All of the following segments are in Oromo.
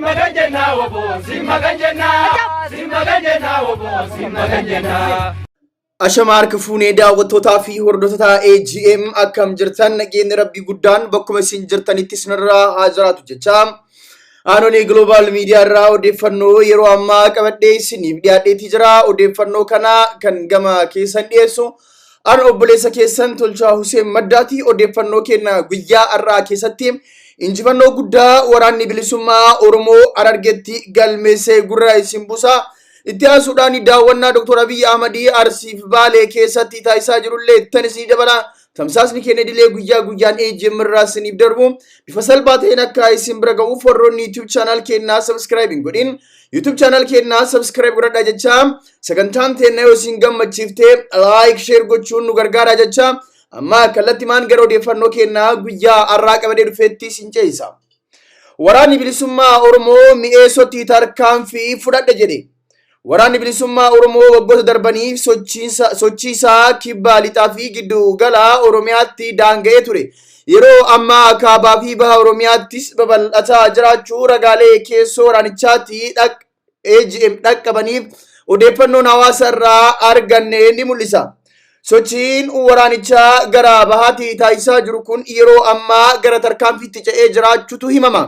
Simma jenna wobo, simma jenna, simma jenna wobo, simma jenna. Ashama harka fuunee daawwattootaa fi hordoftoota AGM, akkam jirtan? Nageenyi rabbii guddaan bakkuma isin jirtanitti isinirraa haa jiraatu jecha, Aanolee Global Media irraa odeeffannoo yeroo ammaa qabadhee isiniif dhiyaadheetii jira. Odeeffannoo kana kan gama keessan dhiyeessu an obboleessa keessan Tolchaa Hussein Maddaati. Odeeffannoo keenya guyyaa har'aa keessatti injifannoo guddaa waraanni bilisummaa Oromoo Harargetti galmeessee gurra isin buusa. Itti aansuudhaan daawwannaa Dr. Abiy Ahmadii Arsiif Baalee keessatti taasisaa jirullee tan isinii dabala. Tamsaasni keenya idilee guyyaa guyyaan AGM irraa isiniif darbu bifa salphaa ta'een akka isin bira ga'uuf, warroonni YouTube channel keenyaa subscribe hin godhin YouTube channel keenyaa subscribe godhadhaa jecha, sagantaan teenya yoo isin gammachiifte like, share gochuun nu gargaara jecha, amma kallattimaan gara odeeffannoo keenyaa guyyaa har'aa qabadee dhufeetti isin ce'isa. Waraanni bilisummaa Oromoo Mi'eessotti tarkaanfii fudhadhe jedhe. Waraanni bilisummaa Oromoo waggoota darbaniif sochii isaa kibba lixaa fi giddu gala Oromiyaatti daanga'ee ture. Yeroo ammaa kaabaa fi baha Oromiyaattis babal'ataa jiraachuu ragaalee keessoo waraanichaatti AGM dhaqqabaniif odeeffannoon hawaasa irraa arganne ni mul'isa. Sochiin waraanichaa gara bahaatti taasisaa jiru kun yeroo ammaa gara tarkaanfiitti ce'ee jiraachuutu himama.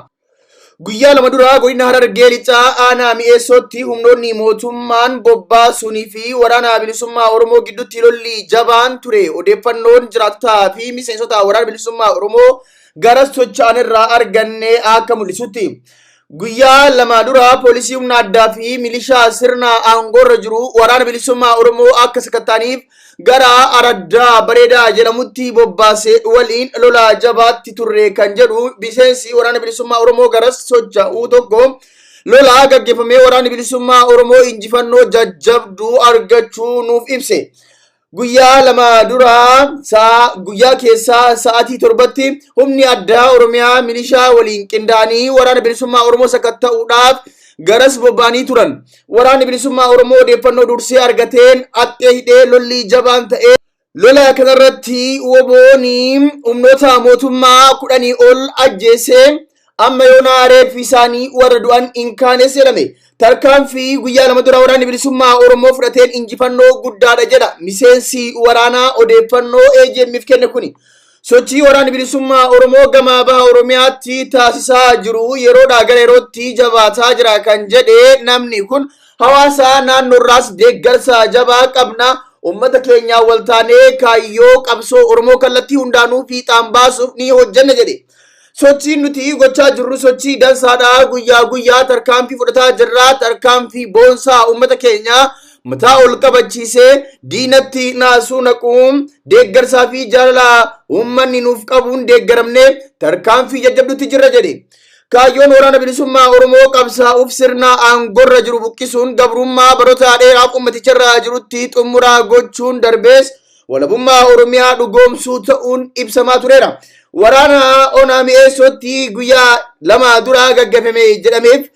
Guyyaa 2 dura godina Harargee Lixaa aanaa Mi'eessootti humnoonni mootummaan bobbaasuunii fi waraana bilisummaa Oromoo gidduutti lolli jabaan ture odeeffannoon jiraattotaa fi miseensota waraana bilisummaa Oromoo gara socho'an irraa arganne akka mul'isutti. Guyyaa 2 dura poolisii humna addaa fi milishaa sirna aangoorra jiru waraana bilisummaa Oromoo akka sakatta'aniif gara araddaa bareedaa jedhamutti bobbaase waliin lola jabaatti turre kan jedhu miseensi waraana bilisummaa Oromoo garas socho'u tokko, lola gaggeeffamee waraanni bilisummaa Oromoo injifannoo jajjabduu argachuu nuuf ibse. Guyyaa 2 dura guyyaa keessaa sa'aatii 7tti humni addaa Oromiyaa milishaa waliin qindaa'anii waraana bilisummaa Oromoo sakatta'uudhaaf garas bobba'anii turan. Waraanni bilisummaa Oromoo odeeffannoo dursee argateen axxee hidhee lolli jabaan ta'ee, lola kanarratti wobooni humnoota mootummaa 10 ol ajjeesee amma yoonaa reeffi isaanii warra du'an hin kaanes jedhame. Tarkaanfii guyyaa 2 dura waraanni bilisummaa Oromoo fudhateen injifannoo guddaadha jedha miseensi waraanaa odeeffannoo AGM'if kenne kuni. Sochii waraanni bilisummaa Oromoo gama baha Oromiyaatti taasisaa jiru yeroodhaa gara yerootti jabaataa jira kan jedhe namni kun, hawaasa naannoorraas deeggarsa jabaa qabna. Uummata keenyaa waltaanee kaayyoo qabsoo Oromoo kallattii hundaanuu fiixaan baasuuf ni hojjenna jedhe. Sochiin nuti gochaa jirru sochii dansaadha. Guyyaa guyyaa tarkaanfii fudhataa jirra. Tarkaanfii boonsaa uummata keenya mataa ol qabachiisee diinatti naasuu naquun, deeggarsaa fi jaalala uummanni nuuf qabuun deeggaramnee tarkaanfii jajjabdutti jirra jedhe. Kaayyoon waraana bilisummaa Oromoo qabsaa'uuf sirna aangorra jiru buqqisuun gabrummaa baroota dheeraaf uummaticharra jirutti xumuraa gochuun darbees walabummaa Oromiyaa dhugoomsuu ta'uun ibsamaa tureera. Waraana onaa Mi'eessootti guyyaa 2 dura gaggeeffame jedhameef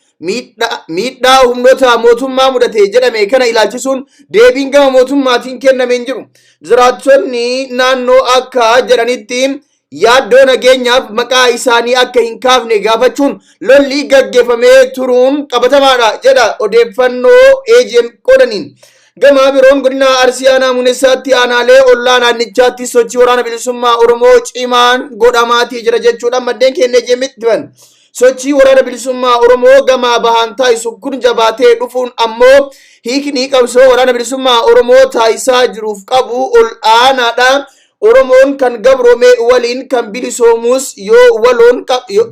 miidhaa humnoota mootummaa mudate jedhame kana ilaalchisuun deebiin gama mootummaatiin kenname hin jiru. Jiraattonni naannoo akka jedhanitti, yaaddoo nageenyaaf maqaa isaanii akka hin kaafne gaafachuun, lolli gaggeeffamee turuun qabatamaadha jedha odeeffannoo AGM qoodaniin. Gama biroon godina Arsii aanaa Muneessaatti aanaalee ollaa naannichaatti sochii waraana bilisummaa Oromoo cimaan godhamaatii jira jechuudhaan maddeen keenya AGM'tti himan. Sochii waraana bilisummaa Oromoo gama bahaan taasisu kun jabaatee dhufuun ammoo hiikni qabsoo waraana bilisummaa Oromoo taasisaa jiruuf qabu ol aanaadha. Oromoon kan gabroome waliin kan bilisoomus yoo waloon,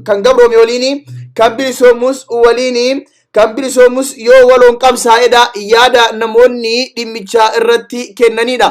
kan gabroome waliin kan bilisoomus waliin kan bilisoomus yoo waloon qabsaa'edha yaada namoonni dhimmicha irratti kennanidha.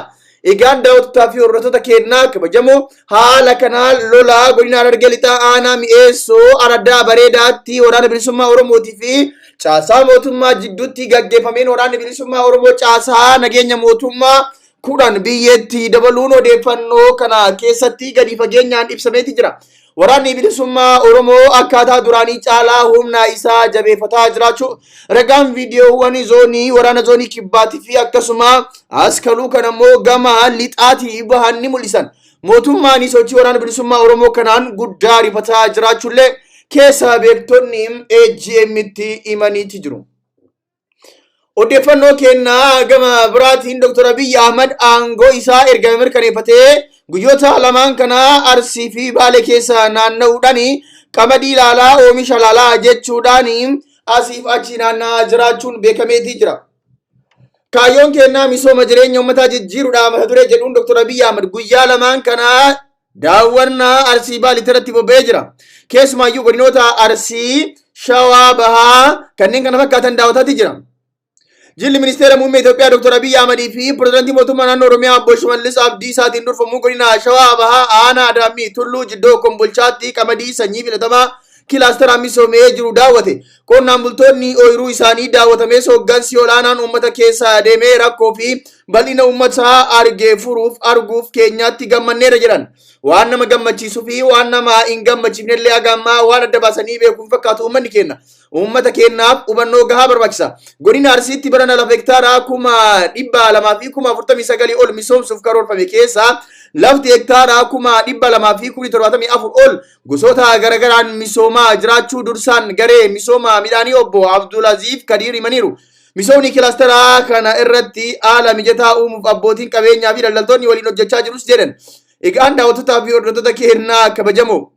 Egaan daawwattoota fi hordoftoota keenyaa kabajamoo, haala kanaan lola godina Harargee Lixaa aanaa Mi'eessoo araddaa bareedaatti waraana bilisummaa Oromootii fi caasaa mootummaa jidduutti gaggeeffameen waraanni bilisummaa Oromoo caasaa nageenya mootummaa 10 biyyeetti dabaluun odeeffannoo kana keessatti gadi fageenyaan ibsameeti jira. Waraanni bilisummaa Oromoo akkaataa duraanii caalaa humna isaa jabeeffataa jiraachuu ragaan viidiyoowwan zoonii waraana zoonii kibbaatii fi akkasuma askaluu kan ammoo gama lixaatii bahan ni mul'isan. Mootummaan sochii waraana bilisummaa Oromoo kanaan guddaa rifataa jiraachuullee keessaa beektonni AGM'tti himaniiti jiru. Odeeffannoo kennaa gama biraatiin Dr. Abiyyi Ahmad aangoo isaa erga mirkaneeffatee guyyoota lamaan kana Arsii fi Baalee keessa naanna'uudhaan qamadii ilaalaa oomisha ilaalaa jechuudhaan asiif achi naanna'aa jiraachuun beekameetii jira. Kaayyoon kennaa misooma jireenya uummataa jijjiiruudhaan mata duree jedhuun Dr. Abiyyi Ahmad guyyaa lamaan kana daawwannaa Arsii Baaleetti irratti bobba'ee jira. Keessumaayyuu godinoota Arsii, Shawaa Bahaa kanneen kana fakkaatan daawwataati jira. Jilli Ministeera Muummee Itoophiyaa Dr. Abiyyi Ahmadii fi Pirezidaantii Mootummaa Naannoo Oromiyaa Obbo Shimallis Abdiisaatiin durfamu godina Shawaa Bahaa Aanaa Adaamii Tulluu Jiddoo Kombolchaatti qamadii sanyii filatamaa kilaasteraan misoomee jiru daawwate. Qonnaan bultoonni ooyiruu isaanii daawwatames hooggansi olaanaan uummata keessa deemee rakkoo fi bal'ina uummataa argee furuuf arguuf keenyaatti gammanneera jedhan. Waan nama gammachiisuu fi waan nama hin gammachiifne illee haga ammaa waan adda baasanii beekuun fakkaatu uummanni keenya. Uummata keenyaaf hubannoo gahaa barbaachisa. Godina Arsiitti barana lafa hektaara 249,000 ol misoomsuuf karoorfame keessaa lafti hektaara 274,000 ol gosoota garagaraan misoomaa jiraachuu dursaan garee misooma midhaanii obbo Abdulaziif Kadiir himaniiru. Misoomni kilaasteraa kana irratti haala mijataa uumuuf abbootiin qabeenyaa fi daldaltoonni waliin hojjechaa jirus jedhan. Egaan daawwattootaa fi hordoftoota keenyaa kabajamoo.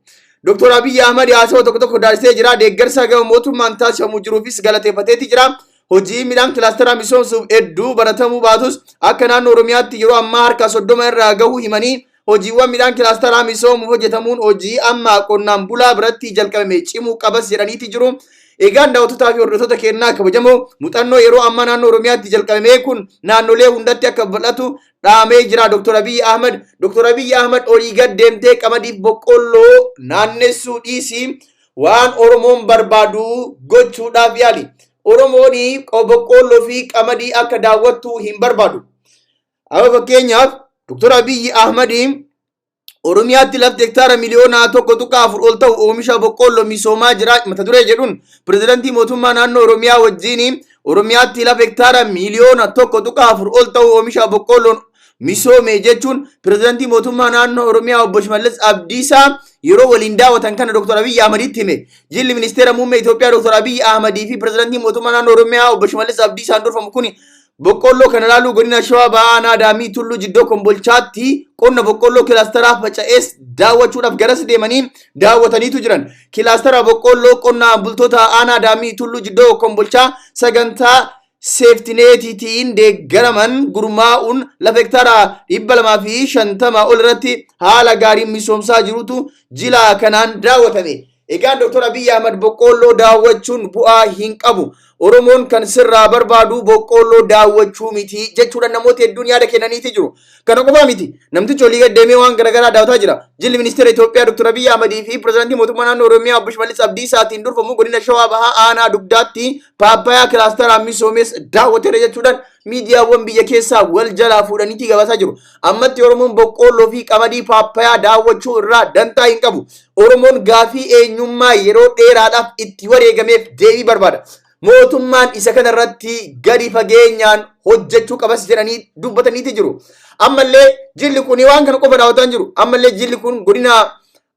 Dr. Abiyyi Ahmad haasawa tokko tokko taasisee jira. Deeggarsa gama mootummaan taasifamu jiruufis galateeffateeti jira. Hojii midhaan kilaasteraa misoomsuuf hedduu baratamuu baatus akka naannoo Oromiyaatti yeroo ammaa harka 30 irraa gahuu himanii hojiiwwan midhaan kilaasteraa misoomuuf hojjetamuun hojii amma qonnaan bulaa biratti jalqabame cimuu qabas jedhaniiti jiru. Egaan daawwattootaa fi hordoftoota keenyaa kabajamoo, muuxannoo yeroo ammaa naannoo Oromiyaatti jalqabame kun naannolee hundatti akka bal'atu dhaamee jira Dr. Abiyyi Ahmad. Dr. Abiyyi Ahmad olii gad deemtee qamadiif boqqolloo naannessuu dhiisii waan Oromoon barbaadu gochuudhaaf yaali. Oromoon boqqolloo fi qamadii akka daawwattu hin barbaadu. Amma fakkeenyaaf Dr. Abiyyi Ahmad Oromiyaatti lafti hektaara miliyoona 1.4 ol ta'u oomisha boqqolloo misoomaa jira mata duree jedhuun pirezidaantii mootummaa naannoo Oromiyaa wajjin Oromiyaatti lafa hektaara miliyoona 1.4 ol ta'u oomisha boqqolloon misoome jechuun pirezidaantii mootummaa naannoo Oromiyaa obbo Shimallis Abdiisaa yeroo waliin daawwatan kana Dr. Abiyyi Ahmaditti hime. Jilli ministeera muummee Itoophiyaa Dr. Abiyyi Ahmadii fi pirezidaantii mootummaa naannoo Oromiyaa obbo Shimallis Abdiisaan durfamu kun boqqolloo kana ilaaluu godina Shawaa Bahaa Aanaa Adaamii Tulluu Jiddoo Kombolchaatti qonna boqqolloo kilaasteraa faca'ees daawwachuudhaaf garas deemanii daawwataniitu jiran. Kilaastera boqqolloo qonnaan bultoota Aanaa Adaamii Tulluu Jiddoo Kombolchaa sagantaa seeftineetiitiin deeggaraman gurmaa'uun lafa hektaara 250 ol irratti haala gaariin misoomsaa jirutu jila kanaan daawwatame. Egaan Dr. Abiyyi Ahmad boqqoolloo daawwachuun bu'aa hin qabu. Oromoon kan sirraa barbaadu boqqoolloo daawwachuu miti jechuudhaan namoota hedduun yaada kennaniiti jiru. Kana qofaa miti. Namtichi olii gad deemee waan garaagaraa daawwataa jira. Jilli ministeera Itoophiyaa Dr. Abiyyi Ahmadii fi pirezidaantii mootummaa naannoo Oromiyaa obbo Shimallis Abdiisaatiin durfamu godina Shawaa Bahaa Aanaa Dugdaatti paappayaa kilaasteraan misoomes daawwateera jechuudhaan miidiyaawwan biyya keessaa wal jalaa fuudhaniiti gabaasaa jiru. Ammatti Oromoon boqqoolloo fi qamadii paappayaa daawwachuu irraa dantaa hin qabu. Oromoon gaafii eenyummaa yeroo dheeraadhaaf itti wareegameef deebii barbaada. Mootummaan isa kana irratti gadi fageenyaan hojjechuu qabas jedhanii dubbataniiti jiru. Ammallee jilli kun waan kana qofa daawwataa hin jiru. Ammallee jilli kun godina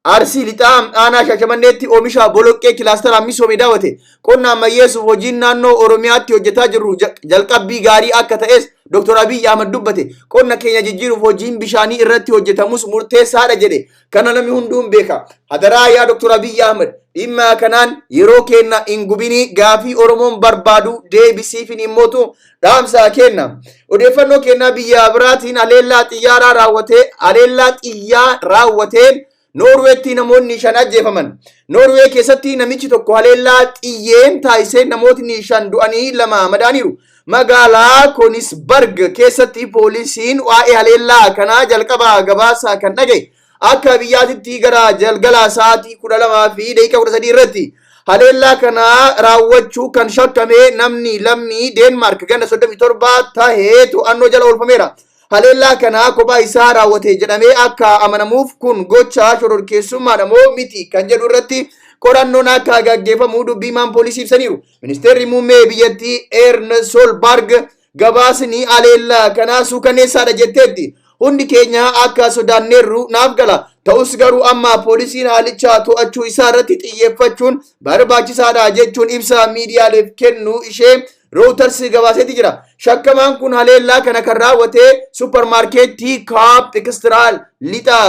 Arsii Lixaa aanaa Shaashamanneetti oomisha boloqqee kilaasteraan misoome daawwate. Qonna ammayyeessuuf hojiin naannoo Oromiyaatti hojjetaa jirru jalqabbii gaarii akka ta'es Dr. Abiyyi Ahmad dubbate. Qonna keenya jijjiiruuf hojiin bishaanii irratti hojjetamus murteessaadha jedhe. Kana namni hunduu hin beeka. Hadaraa yaa Dr. Abiyyi Ahmad dhimma kanaan yeroo keenna hin gubinii, gaafii Oromoon barbaadu deebisiifin immootu dhaamsa kenna. Odeeffannoo kennaa biyya biraatiin haleellaa xiyyaaraa raawwatee haleellaa xiyyaa raawwateen Noorweetti namoonni 5 ajjeefaman. Noorwee keessatti namichi tokko haleellaa xiyyeen taasiseen namootni 5 du'anii 2 madaaniiru. Magaalaa Konisbarg keessatti poolisiin waa'ee haleellaa kanaa jalqaba gabaasa kan dhagaye akka biyyaatitti gara jalgala sa'aatii 12:13 irratti. Haleellaa kana raawwachuu kan shakkame namni lammii Deenmaark ganna 37 tahee to'annoo jala oolfameera. Haleellaa kana kophaa isaa raawwate jedhamee akka amanamuuf kun gocha shororkeessummaadha moo miti kan jedhu irratti qorannoon akka gaggeeffamu dubbii himaan poolisii ibsaniiru. Ministeerri muummee biyyattii Ern Solberg gabaasni haleellaa kanaa suukaneessaadha jetteetti. Hundi keenya akka sodaanneerru naaf gala. Ta'us garuu amma poolisiin haalicha to'achuu isaa irratti xiyyeeffachuun barbaachisaadha jechuun ibsa miidiyaaleef kennuu ishee Reuters gabaaseeti jira. Shakkamaan kun haleellaa kana kan raawwate supparmaarkeettii Kaap Ekstiraal lixa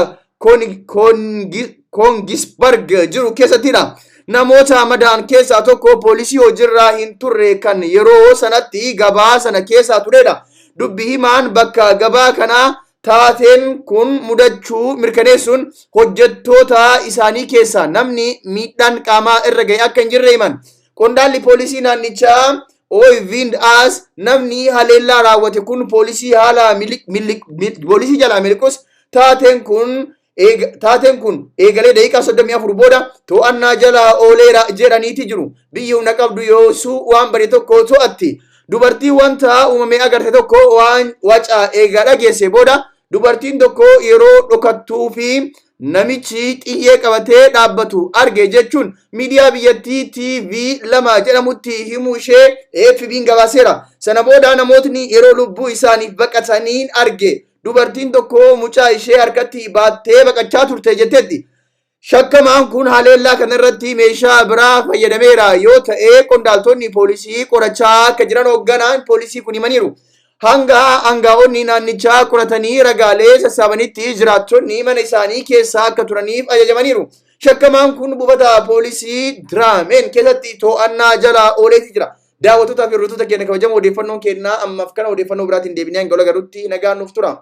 Koongisbarg jiru keessattidha. Namoota madaa'an keessaa tokko poolisii hojiirra hin turre kan yeroo sanatti gabaa sana keessa turedha. Dubbi himaan bakka gabaa kanaa taateen kun mudachuu mirkaneessuun hojjettoota isaanii keessaa namni miidhaan qaamaa irra ga'e akka hin jirre himan. Qondaalli poolisii naannichaa Oyvind Aas namni haleellaa raawwate kun poolisii haala poolisii jalaa miliqus taateen kun eegalee daqiiqaa 34 booda to'annaa jala ooleera jedhaniiti jiru. Biyyi humna qabdu yoosuu waan bade tokko to'atti. Dubartiin wanta uumame agarte tokko waan waca eegaa dhageesse booda dubartiin tokko yeroo dhokattuu fi namichi xiyyee qabatee dhaabbatu arge jechuun miidiyaa biyyattii TV 2 jedhamutti himuu ishee AFP'n gabaaseera. Sana booda namootni yeroo lubbuu isaaniif baqataniin arge. Dubartiin tokko mucaa ishee harkatti baattee baqachaa turte jetteetti. Shakkamaan kun haleellaa kanarratti meeshaa biraa fayyadameera yoo ta'e qondaaltonni poolisii qorachaa akka jiran hoogganaan poolisii kun himaniiru. Hanga aangaa'onni naannichaa qoratanii ragaalee sassaabanitti jiraattonni mana isaanii keessa akka turaniif ajajamaniiru. Shakkamaan kun buufata poolisii Diraameen keessatti to'annaa jala ooleeti jira. Daawwattootaa fi hordoftoota keenya kabajamoo, odeeffannoon kennaa ammaaf kana. Odeeffannoo biraatiin deebinee hanga wal agarrutti nagaan nuuf tura.